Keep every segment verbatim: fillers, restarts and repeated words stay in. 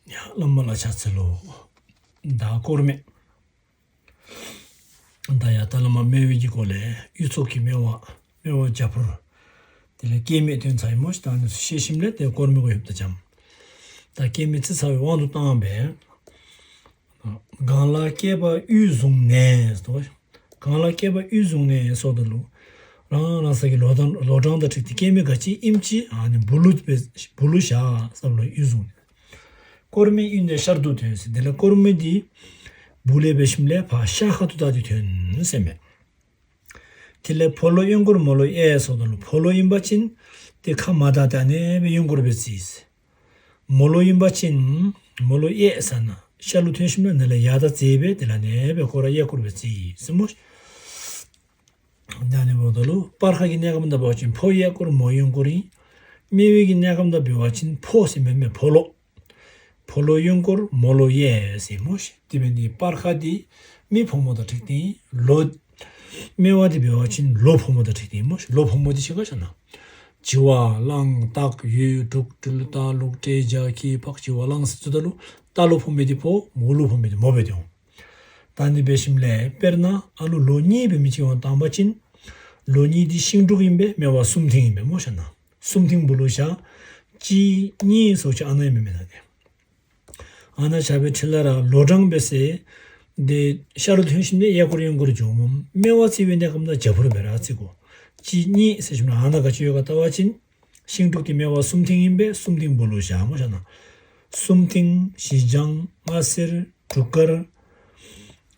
ཡ་བླ་མ་ལ་ཕྱག་འཚལ་ལོ། ད་སྐོར་མེད། ད་ཡ་ད་བླ་མ་སྨེ་བའི་གི་སྐོར་ལས་གཡུ་ཚོགས་ཀྱི་སྨེ་བ། སྨེ་བ་བྱ་འཕུར། དེ་ལས་སྐྱེ་མེད་དོན་ཚར་ཡིན་མོ་ཞིག་ད་ནི་ཤེས་ཤིམ་ལས་དེ་སྐོར་མེད་གོ་ཡོད་ད་ཅམ། ད་སྐྱེ་མེད་ཚེ་ཚར་བའི་དབང་དུ་བཏང་བས། གང་ལ་སྐྱེས་པ་གཡུ་བཟུང་ནས་དོ། གང་ལ་སྐྱེས་པ་གཡུ་བཟུང་ནས་སོགས་དང་ལུ། རང་རང་ས་ཀྱི་ལོ་དང་ལོ་གྲངས་དང་འཁྲིགས་ཏེ་སྐྱེ་མེད་ག་ཅི་ཨིམ་ཅི་ཨ་ནི་བུ་ལུ་བུ་ལུ་བཞག་ས་ལོ་གཡུ་བཟུང་ནས། སྐོར་མེད་གཡུ་ནས་ཤར་དུ་ཐོན་ཟེར་དེ་ལས་སྐོར་མེད་དེ། བུ་ལས་བེ་ཤིམ་ལས་ཕ་ཤ་ཁ་ཐུ་ད་དུ་ཐོན་ཟེར་མེད། དེ་ལས་ཕོ་ལོ་གཡོན་སྐོར་མོ་ལོ་གཡས་སོགས་དང་ལུ་ཕོ་ལོ་ཡིན་པ་ཅིན། དེ་ཁ་མ་ད་ད་ནས་བེ་གཡོན་སྐོར་བེ་རྩིས། མོ་ལོ་ཡིན་པ་ཅིན། མོ་ལོ་གཡས་ས་ན་ཤ་ལུ་ཐོན་ཤིམ་ན་ནི་ལ་ཡ་ད་རྩེ་བེ་དེ་ལ་ནས་བེ་སྐོར་གཡས་སྐོར་བེ་རྩིས་ཟེར་མོ། ད་ནི་བོ་ད་ལུ་སྤར་ཁ་གི་གནས་སྐབས་འདབ་བ་ཅིན་ཕོ་གཡས་སྐོར་མོ་གཡོན་སྐོར་ཡིན། སྨེ་བའི་གི་གནས་སྐབས་འདབ་བ་ཅིན་ཕོ་ཟེར་མེད་མེད་ཕོ་ལོ། ཕོ་ལོ་གཡོན་སྐོར་མོ་ལོ་གཡས་ཟེར་མོ་ཞིག་དེ་བས་ནི་སྤར་ཁ་དེ་མི་ཕོ་མོ་དང་འཁྲིགས་ཏེ་ལོ། སྨེ་བ་དེ་བེ་བ་ཅིན་ལོ་ཕོ་མོ་དང་འཁྲིགས་ཏེ་མོ་ཞིག་ལོ་ཕོ་མོ་དེ་ཆེ་ག་ཤ་ན། བྱི་བ་གླང་སྟག་ཡོས་འབྲུག་སྦྲུལ་རྟ་ལུག་སྤྲེལ་རྒྱ་ཁྱི་ཕག་བྱི་བ་གླང་ཟེར་ཚུ་ད་ལུ་རྟ་ལོ་ཕོ་མེ་དེ་ཕོ་མོ་ལོ་ཕོ་མེ་དེ་མོ་བེ་དེ་འོང་། ད་ནི་བེ་ཤིམ་ལས་དཔེར་ན་ཨ་ལུ་ལོ་གཉིས་བེ་མི་ཅིག་འོང་བཏང་པ་ཅིན། ལོ་གཉིས་དེ་ཤིང་འབྲུག་ཡིན་པས་སྨེ་བ་སུམ་ཐིང་ཡིན་པས་མོ་ཤ་ན། སུམ་ཐིང་བུ་ལུ་ཤ། གཅིག་གཉིས་སོགས་ཀྱི་ཨ་ན་ཡིན་མེད་མེད་ན་དེ། ཨ་ན་བྱ་བའི་ཁྲི་ལ་ར་ལོ་གྲངས་བེ་སེ། དེ་ཤ་རུ་ཐོན་ཤིམ་ནས་གཡས་སྐོར་གཡོན་སྐོར་འཇོག་མོ་སྨེ་བ་རྩི་བའི་གནས་སྐབས་ན་བྱ་འཕུར་བེ་ར་རྩི་གོ། གཅིག་གཉིས་ཟེར་ཤིམ་ན་ཨ་ན་ག་ཅི་ཡོད་ག་ལྟ་བ་ཅིན། ཤིང་འབྲུག་དེ་སྨེ་བ་སུམ་ཐིང་ཡིན་པས་སུམ་ཐིང་བུ་ལུ་ཤ་མོ་ཤ་ན། སུམ་ཐིང་བཞི་ལྗང་ལྔ་སེར་དྲུག་དཀར།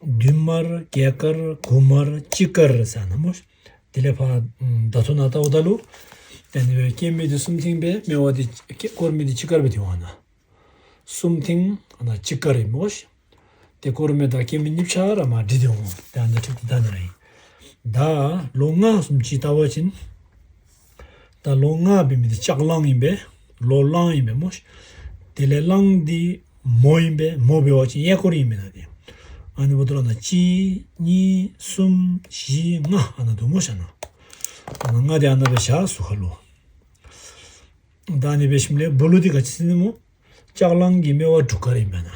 བདུན་དམར་བརྒྱད་དཀར་དགུ་དམར་གཅིག་དཀར་ཟེར་ན་མོ། དེ་ལས་ཕ། ད་ཐོ་ན་ལྟ་བུ་ད་ལུ། དེ་ནི་བའི་སྐྱེ་མེད་དེ་སུམ་ཐིང་པས་སྨེ་བ་དེ་སྐྱེ་སྐོར་མེད་དེ་གཅིག་དཀར་བེ་དེ་བ་ན། སུམ་ཐིང་ན་གཅིག་དཀར་ཡིན་མོ། དེ་སྐོར་མེད་དང་སྐྱེ་མེད་གཉིས་ཆ་ར་མ་འདྲི་དེ་འོང་དེ་ཨ་ན་འཁྲིགས་དེ་ད་ནི་ར་ཡིན། ད་ལོ་ལྔ་སུམ་ཅི་ལྟ་བ་ཅིན། ད་ལོ་ལྔ་བེ་མི་དེ་ལྕགས་གླང་ཡིན་པས་ལོ་གླང་ཡིན་པས་མོ། དེ་ལས་གླང་འདི་མོ་ཡིན་པས་མོ་བེ་བ་ཅིན་གཡས་སྐོར་ཡིན་མེད་ན་དེ། ཨ་ནི་བོ་ད་ལ་ན་གཅིག་གཉིས་གསུམ་བཞི་ལྔ་ཨ་ན་དུ་མོ་ཤ་ན། ཨ་ན་ལྔ་དེ་ཨ་ན་བེ་ཤ་སུ་ཁ་ལོ། ད་ནི་བེ་ཤིམ་ལས་བུ་ལུ་དེ་ག་ཅི་ཟེར་ནི་མོ། ལྕགས་གླང་གི་སྨེ་བ་དྲུག་དཀར་ཡིན་པས་ན།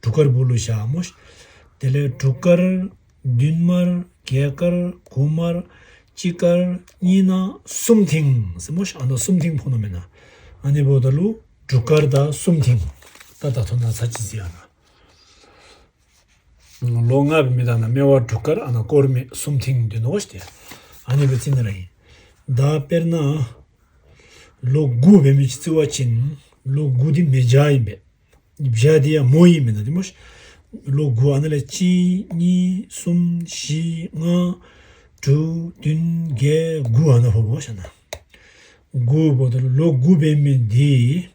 དྲུག་དཀར་བུ་ལུ་ཤ་མོ། དེ་ལས་དྲུག་དཀར། བདུན་དམར། བརྒྱད་དཀར། དགུ་དམར། གཅིག་དཀར། གཉིས་ན་སུམ་ཐིང་ཟེར་མོ་ཤ་ཨ་ན་སུམ་ཐིང་ཕོ་ནོ་མེད་ན། ཨ་ནི་བོ་ད་ལུ་དྲུག་དཀར་ད་སུམ་ཐིང་། ད་ད་ཐོ་ན་ཚ་ཅི་ཟེར་ཨ་ན། ལོ་ལྔ་བེ་མི་ད་ན་སྨེ་བ་དྲུག་དཀར་ཨ་ན་སྐོར་མེད་སུམ་ཐིང་དུ་ནོ་ཞེས་ཏེ། ཨ་ནི་བེ་རྩི་ནི་ར་ཡིན། ད་དཔེར་ན། ལོ་དགུ་བེ་མི་ཅི་རྩི་བ་ཅིན། ལོ་དགུ་དེ་མེ་བྱ་ཡིན་པས། བྱ་དེ་ཡང་མོ་ཡིན་མེད་ན་དེ་མོ། ལོ་དགུ་ཨ་ན་ལས་གཅིག་གཉིས་གསུམ་བཞི་ལྔ། དྲུག་བདུན་བརྒྱད་དགུ་ཨ་ན་ཕོ་བོ་ཤ་ན། དགུ་བོ་ད་ལོ་དགུ་བེ་མི་དེ།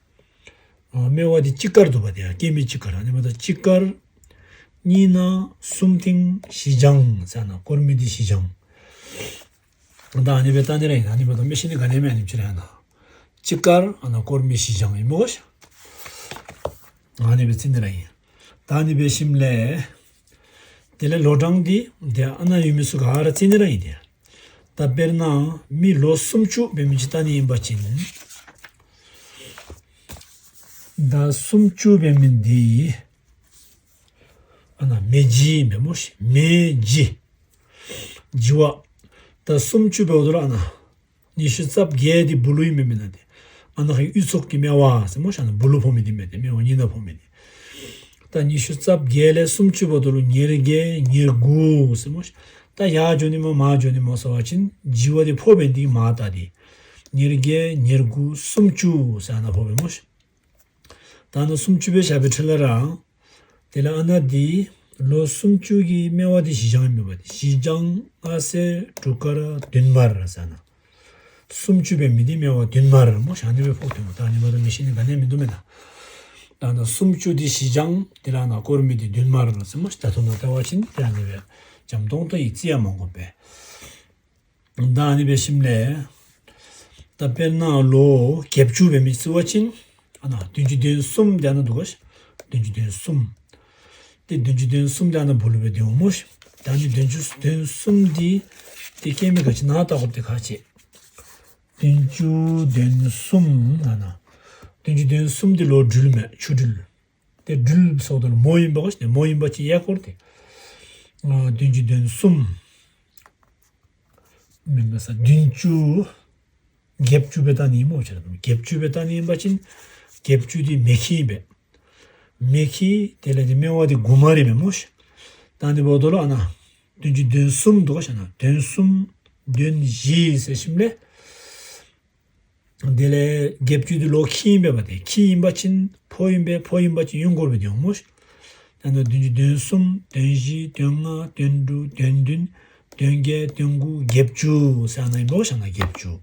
སྨེ་བ་དེ་གཅིག་དཀར་འདུག་པ་དེ་ཡང་སྐྱེ་མེད་གཅིག་དཀར་ཨ་ནི་མ་ད་གཅིག་དཀར། གཉིས་ན་སུམ་ཐིང་བཞི་ལྗང་ཟེར་ན་སྐོར་མེད་དེ་བཞི་ལྗང་། ད་ཨ་ནི་བེ་ད་ནི་ར་ཡིན་ཨ་ནི་མ་ད་སྨེ་ཤིང་ནི་ག་ནས་མེད་ཨ་ནི་ཕྱིར་ཡང་ན། གཅིག་དཀར་ཨ་ན་སྐོར་མེད་བཞི་ལྗང་ཡིན་མོ་ཤ། ཨ་ནི་བེ་རྩི་ནི་ར་ཡིན། ད་ཨ་ནི་བེ་ཤིམ་ལས། དེ་ལས་ལོ་གྲངས་འདི་དེ་ཨ་ན་ཡུལ་མི་སུ་ག་ར་རྩི་ནི་ར་ཡིན་དེ། ད་དཔེར་ན་མི་ལོ་སུམ་ཅུ་བེ་མི་ཅི་ལྟ་ནི་ཡིན་པ་ཅིན། ད་སུམ་ཅུ་བེ་མི་འདི། ཨ་ན་མེ་བྱི་ཡིན་པས་མོ་ཤ་མེ་བྱི། བྱི་བ། ད་སུམ་ཅུ་བེ་འོ་དོ་ར་ཨ་ན། ཉི་ཤུ་རྩ་བརྒྱད་དེ་བུ་ལུ་ཡིན་མེད་མེད་ན་དེ། ཨ་ན་ཧི་གཡུ་ཚོགས་ཀྱི་སྨེ་བ་ཟེར་མོ་ཤ་ན་བུ་ལུ་ཕོ་མེ་དེ་མེད་དེ་སྨེ་བ་གཉིས་ན་ཕོ་མེ་དེ། ད་ཉི་ཤུ་རྩ་བརྒྱད་ལས་སུམ་ཅུ་བ་དོ་ལུ་ཉེར་བརྒྱད་ཉེར་དགུ་ཟེར་མོ་ཤ། ད་ཡ་འཇོ་ནི་མ་མ་འཇོ་ནི་མ་ཟེར་བ་ཅིན་བྱི་བ་དེ་ཕོ་བེ་འདི་མ་ད་དེ། ཉེར་བརྒྱད་ཉེར་དགུ་སུམ་ཅུ་ཟེར་ཨ་ན་ཕོ་བེ་མོ་ཤ། ད་ནི་སུམ་ཅུ་བེ་ཤ་བེ་ཁྲི་ལ་ར། དེ་ལ་ཨ་ན་དེ་ལོ་སུམ་ཅུ་གི་སྨེ་བ་དེ་བཞི་ལྗང་ཡིན་མེད་པ་དེ་བཞི་ལྗང་ལྔ་སེར་དྲུག་དཀར་བདུན་དམར་ཟེར་ན། སུམ་ཅུ་བེ་མི་དེ་སྨེ་བ་བདུན་དམར་མོ་ཤ་ཨ་ནི་བེ་ཕོག་དུས་མོ་ད་ཨ་ནི་མ་ད་མེ་ཤིང་ནི་ག་ནས་མི་འདུག་མེད་ད། ད་ནི་སུམ་ཅུ་དེ་བཞི་ལྗང་དེ་ལ་ན་སྐོར་མི་དེ་བདུན་དམར་ཟེར་མོ་ཤ་ད་ཐོ་ན་ལྟ་བ་ཅིན་དེ་ཨ་ནི་བེ་འཇམ་ཏོང་ཏོ་ཡི་རྩི་ཡ་མང་གོ་བེ། ད་ཨ་ནི་བེ་ཤིམ་ལས། ད་དཔེར་ན་ལོ་བརྒྱད་ཅུ་བེ་མི་རྩི་བ་ཅིན། ཨ་ན་བདུན་ཅུ་དོན་གསུམ་དེ་ཨ་ན་འདུག་ག་བདུན་ཅུ་དོན་གསུམ། དེ་བདུན་ཅུ་དོན་གསུམ་དེ་ཨ་ན་བུ་ལུ་བེ་དེ་འོང་མོ་ཤ། ད་ནི་བདུན་ཅུ་དོན་གསུམ་དེ། དེ་སྐྱེ་མེད་ག་ཅི་ན་ལྟ་གོ་དེ་ཁ་ཆེ། བདུན་ཅུ་དོན་གསུམ་ཨ་ན། བདུན་ཅུ་དོན་གསུམ་དེ་ལོ་སྦྲུལ་མེད་ཆུ་སྦྲུལ། སྦྲུལ་སོགས་དང་མོ་ཡིན་པ་གོ་ཞེས་ནས། མོ་ཡིན་པ་ཅིན་གཡས་སྐོར་ཏེ། ཨ་བདུན་ཅུ་དོན་གསུམ། མིན་པ་ས་བདུན་ཅུ། བརྒྱད་ཅུ་པའི་སྟེང་ནས་ཡིན་མོ་ཞེས་ན། བརྒྱད་ཅུ་པའི་སྟེང་ནས་ཡིན་པ་ཅིན་བརྒྱད་ཅུ་དེ་མེ་ཁྱི་ཡིན་པས། མེ་ཁྱི་དེ་ལས་དེ་སྨེ་བ་དེ་དགུ་དམར་ཡིན་པས་མོ་ཞེས། ད་འདི་འབདཝ་ད་ལུ་ཨ་ན་བདུན་ཅུ་དོན་གསུམ་འདུག་གོ་ཞེས་ན། དོན་གསུམ་དོན་བཞི་ཟེར་ཞིནམ་ལས། དེ་ལས་བརྒྱད་ཅུ་དེ་ལོག་ཁྱི་ཡིན་པས་པ། དེ་ཁྱི་ཡིན་པ་ཅིན་ཕོ་ཡིན་པས། ཕོ་ཡིན་པ་ཅིན་གཡོན་སྐོར་སྦེ་དེ་འོང་མོ་ཞེས། ད་ནི་བདུན་ཅུ་དོན་གསུམ་དོན་བཞི་དོན་ལྔ་དོན་དྲུག་དོན་བདུན་དོན་བརྒྱད་དོན་དགུ་བརྒྱད་ཅུ་ཟེར་ན་ཡིན་པ་གོ་ཞེས་ན་བརྒྱད་ཅུ།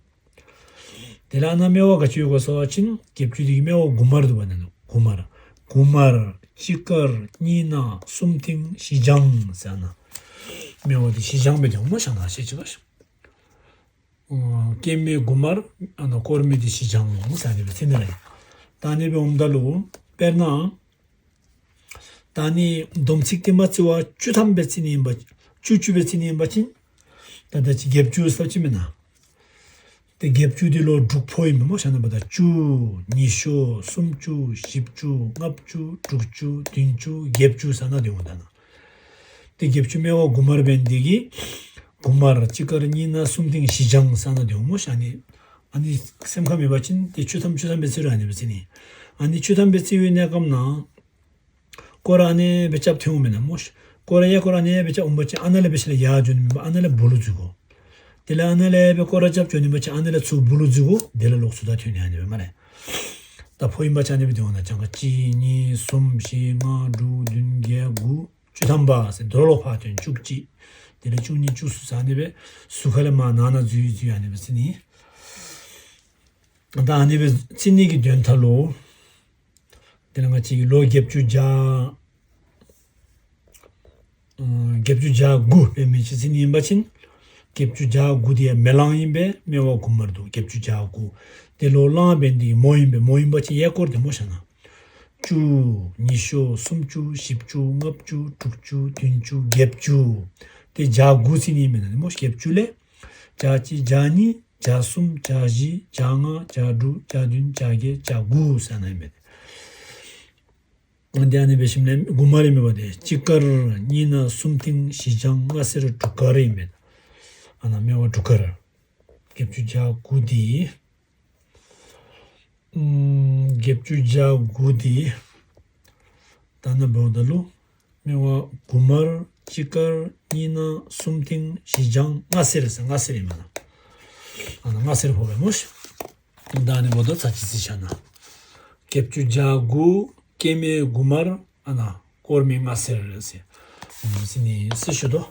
དེ་ལས་ཨ་ན་སྨེ་བ་ག་ཅི་ཡོད་གོ་ཟེར་བ་ཅིན་བརྒྱད་ཅུ་དེ་གི་སྨེ་བ་དགུ་དམར་འདུག་པ། ནི་དགུ་དམར། དགུ་དམར་གཅིག་དཀར་གཉིས་ནག་གསུམ་མཐིང་བཞི་ལྗང་ཟེར་ན། སྨེ་བ་དེ་བཞི་ལྗང་སྦེ་དེ་འོང་མོ་ཞེས་ན་ཤེས་ཅི་ག་ཞེས། སྐྱེ་དམན་དགུ་དམར་ཨ་ན་སྐོར་སྨེ་དེ་བཞི་ལྗང་ཟེར་ནི་སྦེ་ཚིག་ནི་ར་ཡིན། ད་ནི་སྦེ་འོངམ་ད་ལུ་དཔེར་ན། ད་ནི་སྡོམ་ཚིག་དེ་མ་བརྩི་བར་བཅུ་ཐམ་སྦེ་བརྩི་ནི་ཡིན་པ། བཅུ་བཅུ་སྦེ་བརྩི་ནི་ཡིན་པ་ཅིན། ད་ད་ཅི་བརྒྱད་ཅུ་ཟེར་ཅི་མེན་ན། དེ་བརྒྱད་ཅུ་དེ་ལོག་དྲུག་ཕོ་ཡིན་པས་མོ་ཞེས་ན། པ་ད་བཅུ་ཉི་ཤུ་སུམ་ཅུ་བཞི་བཅུ་ལྔ་བཅུ་དྲུག་ཅུ་བདུན་ཅུ་བརྒྱད་ཅུ་ཟེར་ན་དེ་འོང་། ད་ན་དེ་བརྒྱད་ཅུ་སྨེ་བ་དགུ་དམར་འབད་ནི་དེ་གིས་དགུ་དམར་གཅིག་དཀར་གཉིས་ནག་གསུམ་མཐིང་བཞི་ལྗང་ཟེར་ན་དེ་འོང་མོ་ཞེས་ནི། ཨ་ནི་སེམས་ཁར་མེད་པ་ཅིན་དེ་བཅུ་ཐམ་བཅུ་ཐམ་སྦེ་བརྩི་རུང་ཨ་ནི་སྦེ་བརྩི་ནི། ཨ་ནི་བཅུ་ཐམ་སྦེ་བརྩི་བའི་གནས་སྐབས་ན། སྐོར་ར་ཨ་ནི་སྦེ་རྐྱབ་ཐོན་འོང་མེན་ན་མོ་ཞེས། སྐོར་ར་གཡས་སྐོར་ར་ཨ་ནི་སྦེ་རྐྱབ་འོང་པ་ཅིན་ཨ་ན་ལས་འབད་ཞིནམ་ལས་ཡར་འགྱོ་ནི་མེན་པར་ཨ་ན་ལས་སྦུག་ལུ་འཛུལ་དགོ། དེ་ལས་ཨ་ན་ལས་འབད་སྐོར་ར་རྐྱབ་འགྱོ་ནི་མེན་པ་ཅིན་ཨ་ན་ལས་ཚུར་སྦུག་ལུ་འཛུལ་དགོ། དེ་ལས་ལོག་ཚུར་ད་ཐོན་ནི་ཨ་ནི་སྦེ་སྨ་རེ། ད་ཕོ་ཡིན་པ་ཅིན་ཨ་ནི་སྦེ་དེ་འོང་ན། གྱངས་ཁ་གཅིག་གཉིས་གསུམ་བཞི་ལྔ་དྲུག་བདུན་བརྒྱད་དགུ་བཅུ་ཐམ་པ་ཟེར། དོ་རུང་ལོག་ཕར་ཐོན་བཅུ་གཅིག། དེ་ལས་བཅུ་གཉིས་བཅུ་གསུམ་ཟེར་ཨ་ནི་སྦེ་ཟུར་ཁ་ལས་མར་ནང་ན་འཛུལ་འཛུལ་ཨ་ནི་སྦེ་བརྩི་ནི། ད་ཨ་ནི་སྦེ་བརྩི་ནི་གི་དོན་དག་ལུ། དེ་ལས་ང་བཅས་ཀྱིས་ལོག་བརྒྱད་ཅུ་བརྒྱ། ཨ་བརྒྱད་ཅུ་བརྒྱ་དགུ་སྦེ་མེ་ཁྱི་བརྩི་ནི་ཡིན་པ་ཅིན། བརྒྱད་ཅུ་བརྒྱ་དགུ་དེ་ཡང་མེ་གླང་ཡིན་པས་སྨེ་བ་དགུ་དམར་འདུག། བརྒྱད་ཅུ་བརྒྱ་དགུ། དེ་ལོག་གླང་འབད་ནི་དེ་གིས་མོ་ཡིན་པས། མོ་ཡིན་པ་ཅིན་གཡས་སྐོར་དེ་མོ་ཞེས་ན། བཅུ་ཉི་ཤུ་སུམ་ཅུ་བཞི་བཅུ་ལྔ་བཅུ་དྲུག་ཅུ་བདུན་ཅུ་བརྒྱད་ཅུ། དེ་བརྒྱ་དགུ་བརྩི་ནི་མེན་ན་མོ། བརྒྱད་ཅུ་ལས་བརྒྱ་གཅིག་བརྒྱ་གཉིས་བརྒྱ་གསུམ་བརྒྱ་བཞི་བརྒྱ་ལྔ་བརྒྱ་དྲུག་བརྒྱ་བདུན་བརྒྱ་བརྒྱད་བརྒྱ་དགུ་ཟེར་ན་ཡིན་པས། དེ་ཨ་ནི་འབད་ཞིནམ་ལས་དགུ་དམར་ཡིན་མེན་པ། དེ་གཅིག་དཀར་གཉིས་ནག་གསུམ་མཐིང་བཞི་ལྗང་ལྔ་སེར་དྲུག་དཀར་ཡིན་མེན་ན། ཨ་ན་སྨེ་བ་དྲུག་དཀར། བརྒྱད་ཅུ་བརྒྱ་དགུ་དེ། ཨུམ། བརྒྱད་ཅུ་བརྒྱ་དགུ་དེ། ད་ནི་འབདཝ་ད་ལུ། སྨེ་བ་དགུ་དམར་གཅིག་དཀར་གཉིས་ནག་གསུམ་མཐིང་བཞི་ལྗང་ལྔ་སེར་ཟེར། ལྔ་སེར་ཡིན་མེན་ན། ཨ་ན་ལྔ་སེར་ཕོག་པས་མོ་ཞེས། ད་ཨ་ནི་འབདཝ་ད་ཚར་གཅིག་བརྩི་ཞེས་ན། བརྒྱད་ཅུ་བརྒྱ་དགུ་སྐྱེ་དམན་དགུ་དམར་ཨ་ན་སྐོར་སྨེ་ལྔ་སེར་ཟེར། ཨུམ། བརྩི་ནི་ཟེར་ཞུ་དོ།